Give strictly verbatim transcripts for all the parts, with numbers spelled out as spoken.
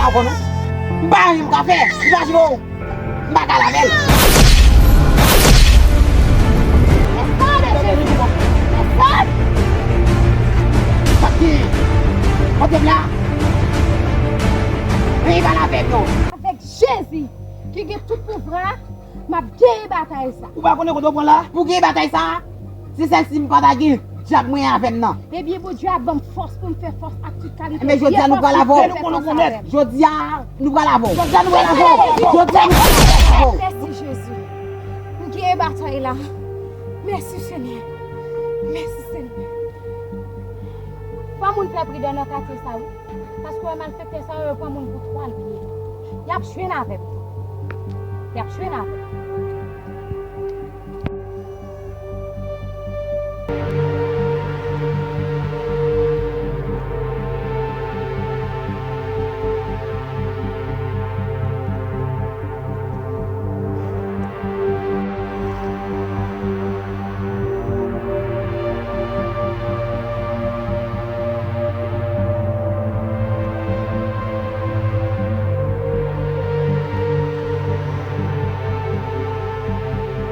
Ou konn ou? M pa anyen m ka fè. Imajine w. M pa ka lave l. Mèsi Jezi. Mèsi. Sa k genyen? Kote m la? Anyen pa lave m non. Avèk Jezi ki gen tout pouvwa, m ap genyen batay sa. Ou pa konnen kote w pran la? Pou genyen batay sa, se sèl si m pa ta gen dyab mwen avè m nan. Ebyen, Bondye ap ban m fòs pou m fè fas ak tout kalite pyès. Ebyen, jodi a nou pral avè w. Fè nou konnen, konnen. Jodi a nou pral avè w. Jodi a nou pral avè w. Jodi a nou pral avè w. Mèsi, Jezi. M genyen batay la. Mèsi, Senyè. Mèsi, Senyè. Fò moun fè pridan nan katye sa, wi. Paske malfektè sa yo, yo pran moun pou twal pye. Y ap jwenn avè m tou. Y ap jwenn avè m.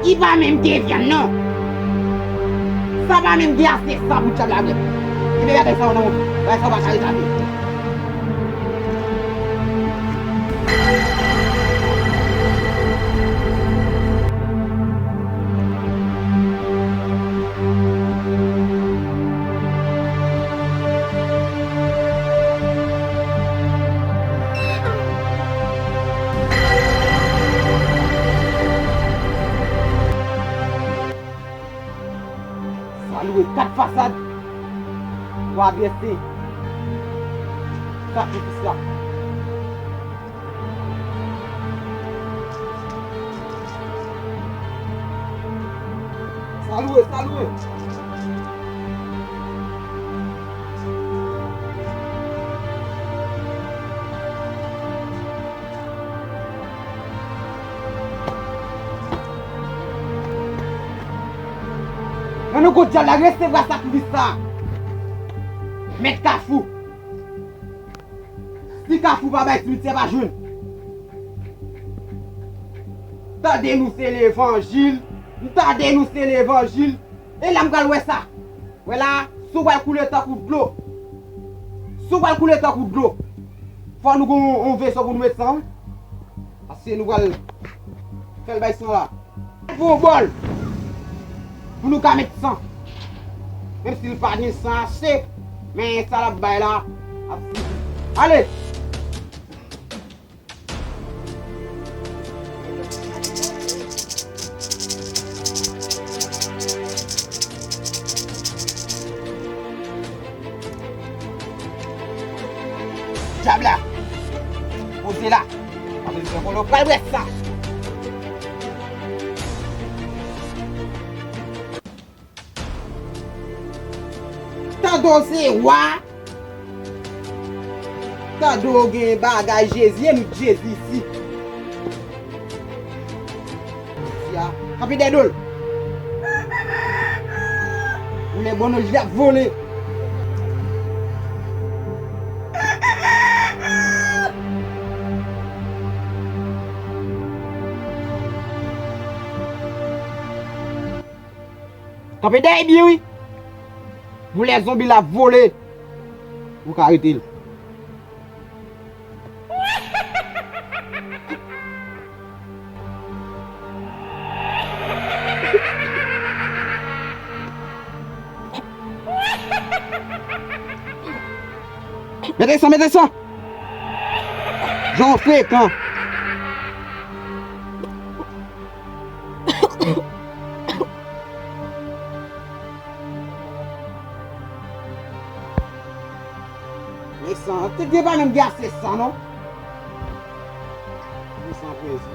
Li pa menm gen vyann non. Sa pa menm gen ase san pou dyab la bwè. Ebyen bagay sa yo non, bagay sa yo pa ka rete ate. Sa lwe kat fasad pou adrese sakrifis la. Sa lwe, sa lwe. Nan non kot dyab la, resevwa sakrifis sa. Mèt Kafou. Si Kafou pa bay, simityè pa jwenn. Tande nou se levanjil. M tande nou se levanjil. E la m pral wè sa. Wè la, si w pral koule tankou dlo. Si w pral koule tankou dlo. Fò nou gon yon veso pou nou met san, wi. Paske nou pral fè l bay san la. Pou yon bòl. Pou nou ka met san. Menm si l pa gen san ase, men sa l ap bay la ap sifi. Ale! Dyab la! Poze la! Pa bezwen kolo, pral bwè sa! Tande w se wa. Tande w gen bagay Jezi, e nou Jezi isi. Kanpe dèyè do l. Ou lè bon nan li ap vole. Kanpe dèyè byen wi. Pou lè zonbi la vole, ou ka rete l. Mete san, mete san. Jan w frekan. Men san, te gen pa menm gen ase san non. Men san prezi.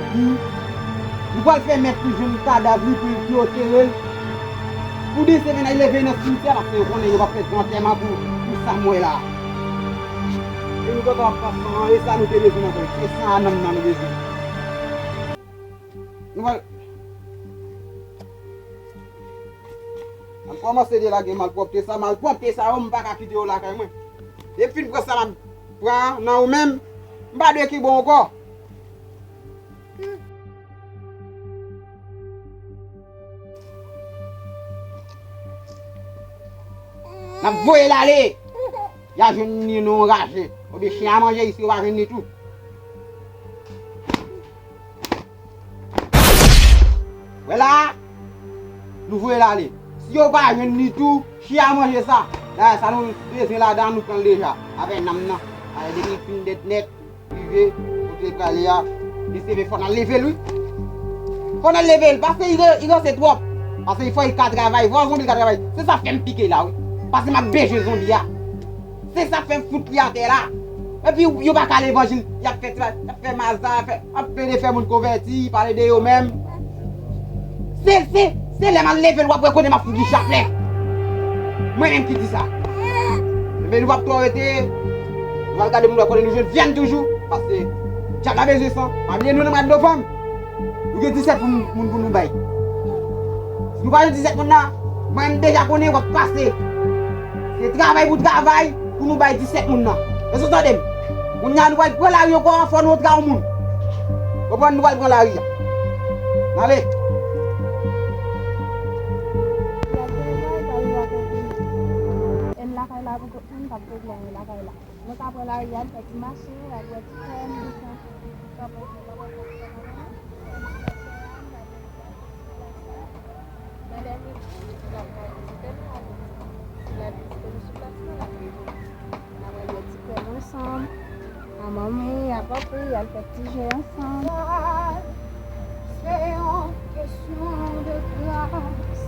Epi, nou pral fè mèt li jwenn kadav li pou yo antere l. Pou de semèn, lè veye nan simityè, paske yo konnen yo p ap fè gran antèman pou, pou sa m wè la. E nou kontan ap pran san an, e sa nou te bezwen nan kò, se san a nanm nan nou bezwen. Nou pral, nou pral, M kòmanse delage malpwòpte sa, malpwòpte sa yo, m pa ka kite yo lakay mwen. Depi m pran sa m ap pran nan ou menm, m pa dwe kenbe w ankò. N ap voye l ale. Y a jwenn ni nou anraje. Oubyen chen a manje isi, yo pa jwenn ni tou. Wè la, nou voye l ale. Si yo pa jwenn ni tou, chen a manje sa. Dayè, sa nou bezwen ladan, nou pran l deja. Avè nanm nan. Avè depi l fin dèt nèt, rive kote l prale a, mesye, men fò n al leve l, wi. Fò n al leve l, paske li, li ranse twòp. Paske fò li ka travay, fò zonbi l ka travay. Se sa fè m pike la, wi. Paske m ap beje zonbi a. Se sa fè m fout li atè la. Epi yo pa ka levanjil, y ap fè, y ap fè maza, y ap fè, ap plede fè moun konvèti, pale de yo menm. Se, se, se lè m al leve l, w ap wè kote m ap fougi chaplè. Mwen menm ki di sa. Men nou p ap twò rete. Nou al gade moun wè kote nou jwenn vyàn toujou. Paske dyab la bezwen san. Pa bliye nou nan mwa novanm. Nou gen disèt moun, moun pou nou bay. Si nou pa jwenn disèt moun nan, mwen m deja konnen w ap pase. Se travay pou travay pou nou bay disèt moun nan. Èske w tande m? Kounye a nou pral pran lari ankò, fò nou antre yon moun. Konprann, nou pral pran lari a. N ale. Èn lakay la pou moun k ap regle lakay la. Nou ka pran lari a, n fè ti mache, n al wè ti frè m, ti frè m, ti frè m, ti frè m, ti frè m. Nan lè midi, n ap gade ti frè m la, si l ap vizite nou sou plas la, n ap vizite. N ap al wè ti frè m ansanm. A manmi, a papi, al fè ti je ansanm. Se yon kesyon de gras.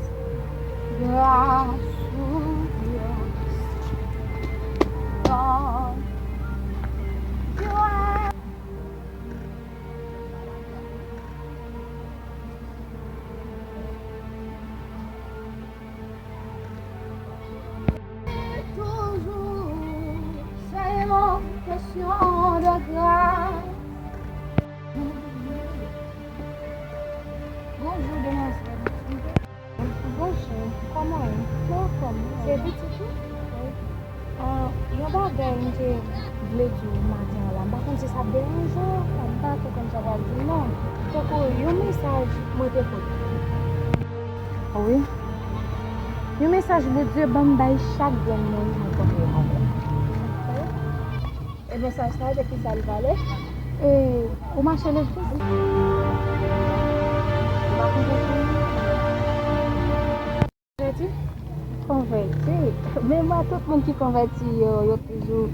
Gras ou gras. Gras. Toujours, c'est une question de grâce. Bonjou, demwazèl. Bonjou, kòman w ye? Mwen anfòm, wi. Se pitit ou? Wi. Ah, yon bagay m te vle di w maten an la, m pa konn si sa ap deranje w, m pa twò konn sa pral di w non. Tankou yon mesaj mwen te pote. Wi. Yon mesaj Bondye ban m bay chak grenn moun mwen kontre avè l. E mesaj sa a, de ki sa l pale? E, ou mache legliz? Ou pa konvèti? Konvèti? Konvèti? Men mwen, tout moun ki konvèti yo, yo toujou,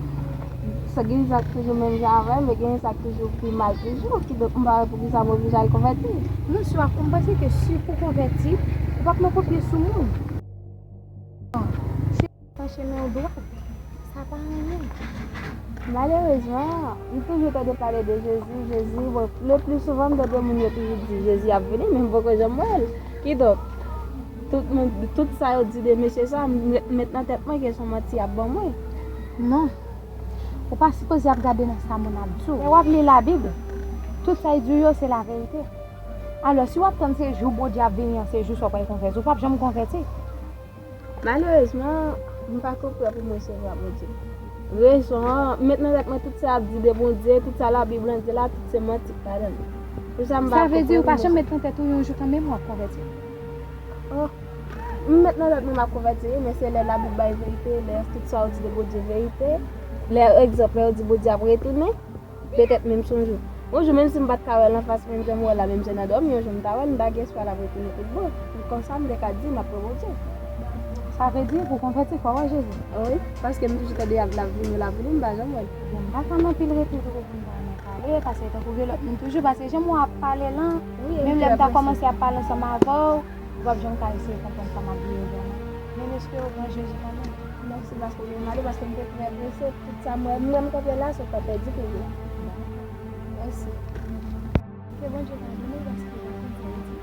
sa gen sa k toujou menm jan avè m, e gen sa k toujou pi mal toujou. Kidonk, m pa wè poukisa m oblije al konvèti. Non, si w ap, m panse ke si pou konvèti, ou p ap nan kopye sou moun. Non. Si w pa chemen w dwat, sa pa anyen. Malerezman, m toujou tande pale de Jezi, Jezi. Bon, le pli souvan, m tande moun yo toujou di Jezi ap vini, men m poko janm wè l. Kidonk, tout moun, tout sa yo di de mesye sa, m met, met nan tèt mwen ke se yon manti y ap ban mwen. Non. Ou pa sipoze ap gade nan sa moun ap di w. Lè w ap li Labib, tout sa y di w yo, se laverite. Alò, si w ap tann se jou Bondye ap vini an, se jou sa w pral konvèti, ou p ap janm konvèti. Malerezman, m pako prè pou m resevwa Bondye. Rezon an, m met nan tèt mwen tout sa y ap di de Bondye, tout sa Labib lan di la, tout se manti k ladan l. Pou sa m pako prè pou m resevwa. Sa vle di ou pa janm met nan tèt ou yon jou kanmenm w ap konvèti? Oh, m met nan tèt mwen m ap konvèti, wi, men se lè Labib bay verite, lè tout sa yo di de Bondye verite, lè, egzanp, lè yo di Bondye ap retounen, petèt menm si yon jou. Yon jou, menm si m pa t ka wè l anfas, menm jan m wè l la, menm si se nan dòmi, yon jou m ta wè l, m ta gen espwa l ap retounen tout bon. Konsa, m te ka di, m ap wè Bondye. Sa vle di, pou konvèti, fò w wè Jezi? Wi, paske m toujou tande y ap, l ap vini, l ap vini, m pa janm wè l. Bon, m pa ka nan anpil rete pou m pa nan pale, paske tankou gen lòt moun toujou, paske jan mwen ap pale lan, menm lè m ta kòmanse ap pale ansanm avè w, ou p ap janm ka eseye konprann sa m ap di yo vrèman. Men m espere w pran Jezi kanmenm. Mèsi paske w vin ale, paske m te trè prese. Tout sa m wè, m wè m kanpe la, se w k ap pèdi pou mwen. Mèsi. Ke Bondye padone w paske w pa konn sa w di.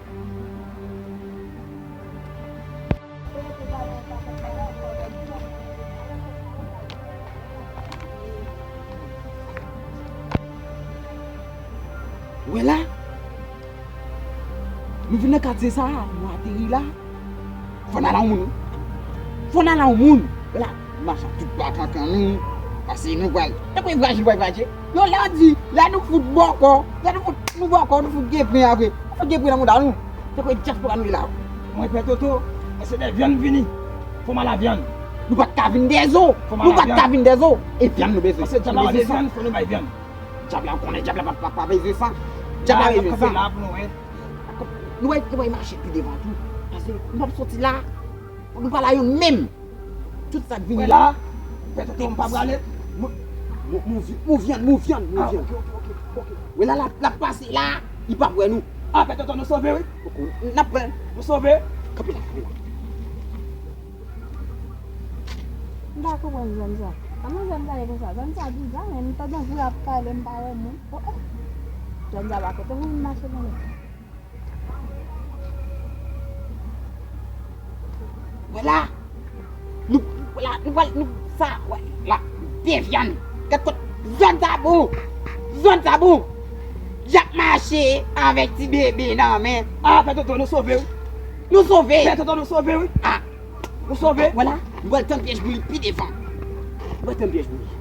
Wè la, nou vin nan katye sa a, nou ateri la. Fò n al a yon moun, wi. Fò n al a yon moun. Wè la, machan tout bakankan nou. Pase nou pral. Tankou frajil pral fache. Yo, lè w di, lè nou fout bòkò, lè nou fout, nou bòkò, nou fout gen pen apre. Nou fout gen pen nan mouda nou. Tankou dyaspora nou ye la. Mwen pè Toto, èske de vyann vini? Fò m al a vyann. Nou pa t ka vin de zo. Fò m al a vyann. Nou pa t ka vin de zo. E vyann nou bezwen. Pase djab la pa de vyann, fò nou bay vyann. Djab la, ou konnen djab la pa, pa, pa bezwen sa. Djab la bezwen sa. Nou wè, nou wè mache pi devan tou. Pase nou p ap soti la. Nou pa la youn menm. Tout sa k vini. Wè la, pè Toto, m pa prale. Mou, mou, mou vyann, mou vyann, mou vyann. Ah, ok, ok, ok, ok. Wè la, l ap, l ap pase la. Li p ap wè nou. Ah, pè Toto, nou sove, wi. N ap pran. Nou sove. Kanpe la, kanpe la. M pa konprann zòn sa. Kòman zòn sa ye konsa? Zòn sa bizarre, men m tande yon voye ap pale, m pa wè moun. Oh, oh. Zòn sa pa kote moun mache konnen. Wè la. Nou, wè la, nou pral, nou, sa, wè la. De vyann. Gad kot zòn sa bon. Zòn sa bon. Y ap mache avèk ti bebe nan men. Ah, pè Toto, nou sove, wi. Nou sove. Pè Toto, nou sove, wi. Ah. Nou sove. Wè la, nou pral tann pyèj pou li pi devan. Nou pral tann pyèj pou li.